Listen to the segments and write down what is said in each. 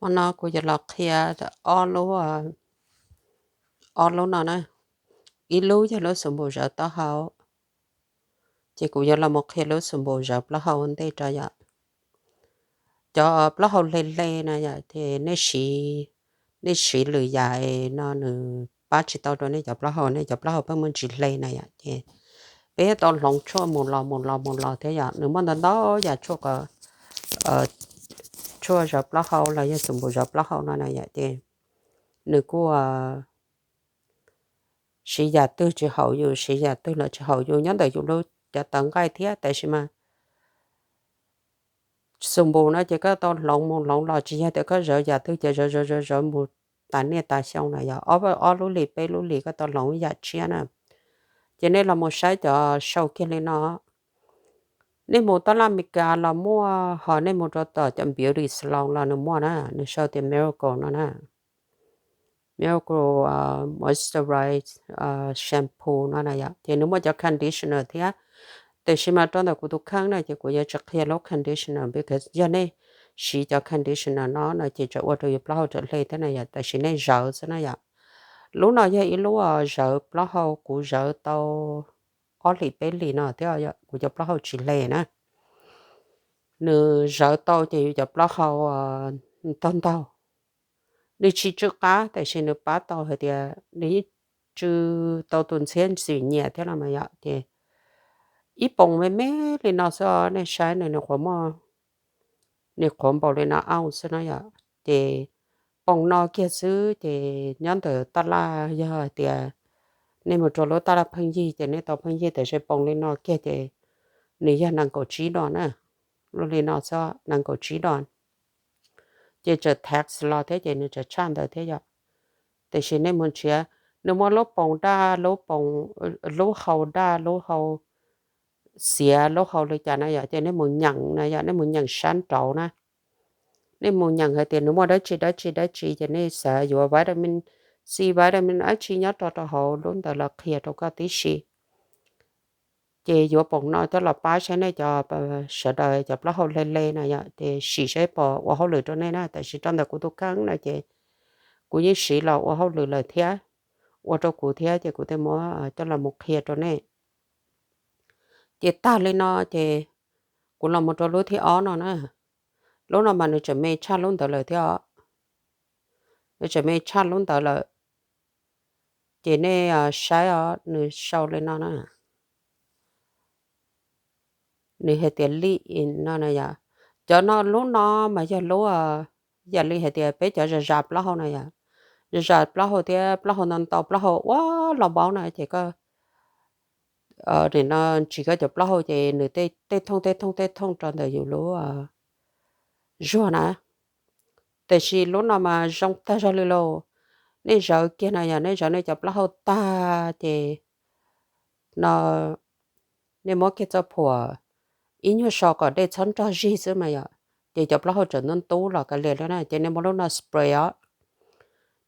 Hmo no kuv yuav los qhia ob lub, ob lub no na. Ib lub yog lub xoo npus zawv plaub hau, ces kuv yuav los mus qhia lub xoo npus zawv plaub hau ua ntej rau yom. Cov plaub hau hle hle na yom, ces nej siv, nej siv lwm yam no nws pab tsis tau rau nej cov plaub hau, nej cov plaub hau pheej muaj ntsis hle na yom. Ces peb tau hloov tshuaj mus los mus los mus los thiab yom, nws muaj ntau ntau yam tshuaj kom, tshuaj zawv plaub hau los yog xoo npus zawv plaub hau no na yom, ces nws kuj siv yam twg tsis haum yus, siv yam twg los tsis haum yus, nyob ntawm yus lub cov tawv nqaij thiab. Tab sis mas xoo npus no ces koj tau hloov mus hloov los, tsis yog tias koj zawv yam twg ces zawv zawv zawv zawv mus tas niaj tas xyoo na yom. Ob, ob lub hlis peb lub hlis koj tau hloov ib yam tshiab na. Ces nej los mus saib cov sau kiag li no. Nej mus taj laj Amelikas los muaj, ho nej mus rau tom cov beauty salon los nws muaj na, nws sau tias Miracle no na. Miracle moisturize shampoo no na yom, ces nws muaj cov conditioner thiab. Tab sis mas rau ntawm kuv tus kheej na ces kuv yuav tsis qhia lub conditioner, because yog nej siv cov conditioner no no ces tseem ua rau yus plaub hau tseem hle thiab na yom, tab sis nej zawv xwb na yom. Lub no yog ib lub zawv plaub hau, kuv zawv tau ob hlis peb hlis no thiab kuv cov plaub hau tsis hle na. Nws zawv tau ces yus cov plaub hau ntaug ntaug. Nws tsis tsw qab tab sis nws pab tau hais tias nws yeej tsw tau tus ntxhiab ntxim nyiam thiab los mas yom. Ces ib poos me me li no xwb, nej saib nws, nws qhuav muaj, nws qhuav npaum li no ounce xwb na yom. Ces poos no kiag xwb ces nyob ntawm taj laj, yog hais tias nej mus rau lub taj laj pheej yig ces nej tau pheej yig, tab sis poos li no kiag ces nws yog nees nkaum tsib dos na. Lub li no xwb, nees nkaum tsib dos. Ces tseem tax los thiab ces nws tseem tshaj ntawd thiab yom. Tab sis nej mus nrhiav, nws muaj lub poos daj, lub poos, lub hau daj, lub hau xiav, lub hau li cas na yom, ces nej mus nyeem na yom, nej mus nyeem sab nraud na. Nej mus nyeem hais tias nws muaj dab tsi dab tsi dab tsi, ces nej xav yuav vitamin C, vitamin dab tsi nyob rau rau hauv lub ntawd los qhia rau koj tib si. Ces yuav poos no coj los pab saib nej cov, sawv daws cov plaub hau hle hle na yom, ces sim saib puas ua hauj lwm rau nej na. Tab sis rau ntawm kuv tus kheej no ces kuv yeej siv los ua hauj lwm lawm thiab, ua rau kuv thiab ces kuv thiaj muab coj los mus qhia rau nej. Ces tag li no ces kuv los mus rau lub thib ob no na. Lub no mas nws tseem me tshaj lub ntawd lawm thiab os. Nws tseem me tshaj lub ntawd lawm. Ces nej saib os, nws sau li no na. Nws hais tias leave-in no na yom. Cov no, lub no mas yog lub, yam li hais tias peb cov zas zas plaub hau na yom. Zas zas plaub hau thiab plaub hau ntau ntau, plaub hau ua los npaum na ces koj, nim no ntsis koj cov plaub hau ces nws tej thooj tej thooj tej thooj rau ntawm yus lub zuag na. Tab sis lub no mas zoo tag zog li lauj. Nej zawv kiag na yom, nej zawv nej cov plaub hau tag ces no nej muab kiag txoj phuam ib nyuag so kom dej txhob nrog zig xwb mas yom, ces cov plaub hau tseem ntub ntub los kav liam li na, ces nej muab lub no spray os.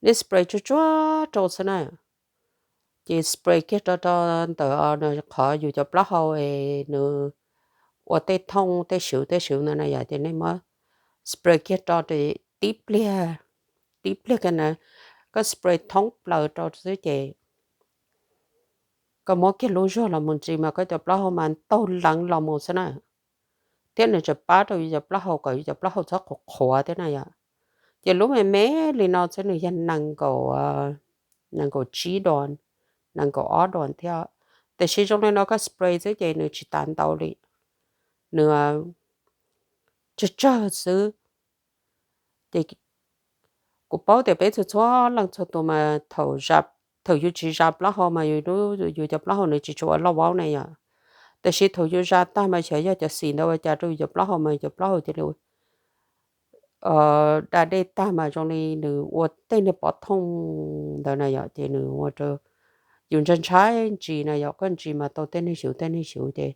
Nej spray tsuag tsuag rau xwb na. Ces spray kiag rau rau ntawm qhov yus cov plaub hau es nws ua tej thooj tej swv tej swv ntawd na yom, ces nej muab spray kiag rau tib pliag, tib pliag kiag na, koj spray thoob plaws rau xwb ces koj muab kiag lub zuag los mus ntsis mas koj cov plaub hau mas ntaug leev los mus xwb na. Thiab nws tseem pab rau yus cov plaub hau kom yus cov plaub hau txhob qhuav qhuav thiab na yom. Ces lub me me li no xwb nws yog nees nkaum, nees nkaum tsib dos, nees nkaum ob dos thiab. Tab sis zoo li no koj spray xwb ces nws tsis tas ntau li, nws tsawg tsawg xwb. Ces kuv paub tias peb txhua txhua leej txhua tus mas thaum, thaum yus tsis zas plaub hau mas yus cov plaub hau nws tsis tshua ua loj vaub na yom. Tab sis thaum yus zas tag mas xyov yog cov xim ntawd ua cas rau yus cov plaub hau mas yus cov plaub hau cia li da dej tag mas zoo li nws ua tej niag pov thooj ntawd na yom, ces nws ua rau yus ntshai ntshai ntsis na yom, koj ntsis mas tau tej neeg xyuv tej neeg xyuv ces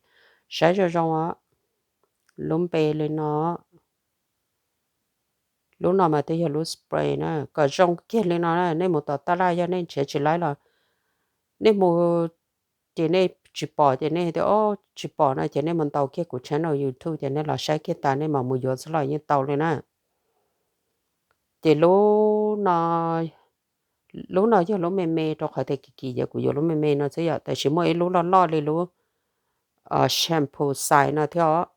saib zoo zoo os. Lub npe li no, lub no mas twb yog lub spray na, kom zoo kiag li no na, nej mus tom taj laj yog nej nrhiav tsis laib los nej mus, ces nej tsis pom ces nej tias o tsis pom no ces nej mus ntaus kiag kuv channel YouTube ces nej los saib kiag tas nej mam mus yuav xwb los yeej tau li na. Ces lub no, lub no yog lub me me, rau qhov tias kim kim ces kuv yuav lub me me no xwb yom, tiam sis muaj ib lub loj loj li lub shampoo size no thiab os.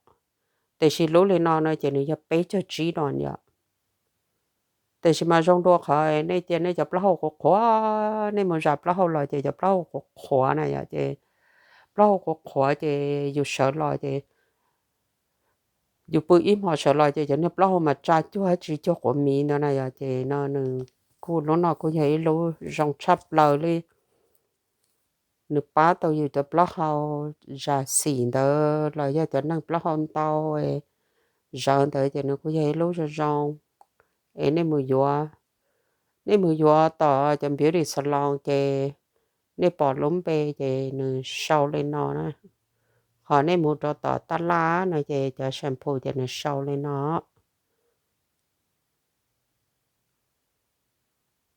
Tiam sis lub li no no ces nws yog peb caug tsib dos yom. Tiam sis mas zoo dua qhov nej cia nej cov plaub hau qhuav qhuav, nej mus zam plaub hau los ces cov plaub hau qhuav qhuav na yom, ces plaub hau qhuav qhuav ces yus sawv los ces yus pw ib hmo sawv los ces cov niag plaub hau mas tsa cuag dab tsi, cuag quav miv ntawd na yom. Ces no nws kuj, lub no kuj yog ib lub zoo tshaj plaws li. Nws pab tau yus cov plaub hau zam xim ntawd los yog cov neeg plaub hau ntau zawv ntawd ces nws kuj yog ib lub zoo zoo. Es nej mus yuav, nej mus yuav tom cov beauty salon ces nej pom lub npe ces nws sau li no na. Ho nej mus rau tom tab laj no ces cov shampoo ces nws sau li no.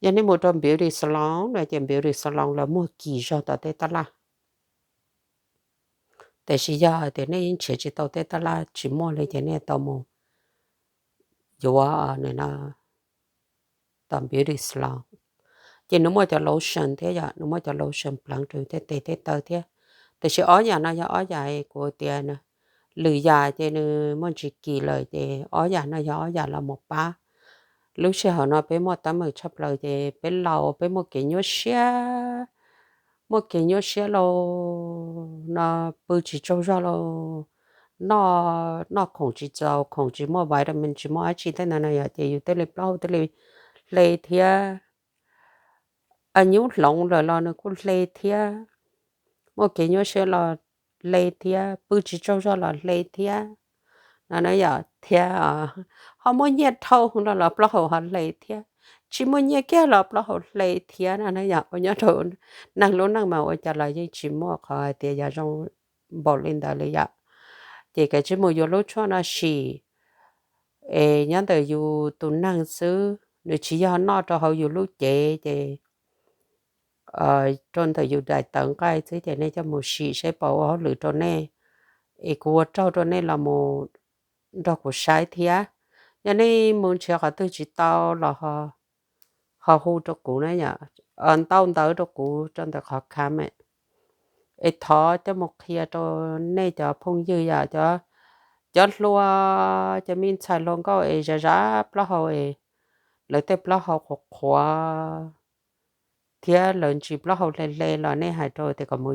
Yog nej mus rau beauty salon no ces beauty salon los muag kim zog tom tej tab laj. Tiam sis yog hais tias nej yeej nrhiav tsis tau tej tab laj, tsis muaj li ces nej tau mus yuav nws no tom beauty salon. Ces nws muaj cov lotion thiab yom, nws muaj cov lotion pleev rau tej tes tej taw thiab. Tiam sis ob yam no yog ob yam kuv tias lwm yam ces nws muaj ntsis kim lawm, ces ob yam no yog ob yam los mus pab. Lub sij hawm no peb muaj teeb meem tshaj plaws ces peb laus peb muaj kev nyuaj siab, muaj kev nyuaj siab lauj, no pw tsis tsaug zog lauj, noj, noj khoom tsis txaus, khoom tsis muaj vitamin, tsis muaj dab tsi tej ntawd na yom, ces yus thiaj li plaub hau thiaj li hle thiab. Nyuj hloov lawm los nws kuj hle thiab, muaj kev nyuaj siab los hle thiab, pw tsis tsaug zog los hle thiab no na yom. Thiab ho muaj nyiaj dhau no los plaub hau ho hle thiab, tsis muaj nyiaj kiag los plaub hau hle thiab no na yom. Ua nyob rau neeg lub neej mas ua cas los yeej tsis muaj qhov hais tias yog zoo npaum li ntawd li yom. Ces kav tsij mus yuav lub tshuaj no sim, es nyob ntawm yus tus neeg xwb, nws tsis yog noj rau hauv yus lub cev ces rau ntawm yus daim tawv nqaij xwb, ces nej coj mus sim seb puas ua hauj lwm rau nej. Es kuv ua raug rau nej los mus nrog kuv saib thiab. Yog nej mus nrhiav qhov twg tsis tau los ho hu rau kuv na yom, ntau ntawv rau kuv rau ntawm qhov comment, es thov coj mus qhia rau nej cov phooj ywg yom, cov hluas, cov me ntxhais hluas nkauj es zam zam plaub hau es lawv tej plaub hau qhuav qhuav thiab lawv ntsis plaub hau hle hle los nej hais rau tias kom,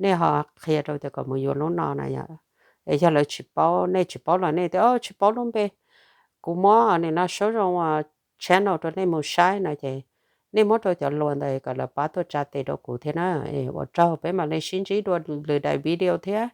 nej ho qhia rau tias kom mus yuav lub no na yom. Es yog lawv tsis paub, nej tsis paub los nej tias tsis paub lub npe, kuv muab nim no Saub Zoo channel rau nej mus saib no ces nej muab rau cov hluas ntawd kom lawv pab tuaj tsa tes rau kuv thiab na. Ua tsaug, peb mam li sib ntsib dua lwm daim video thiab.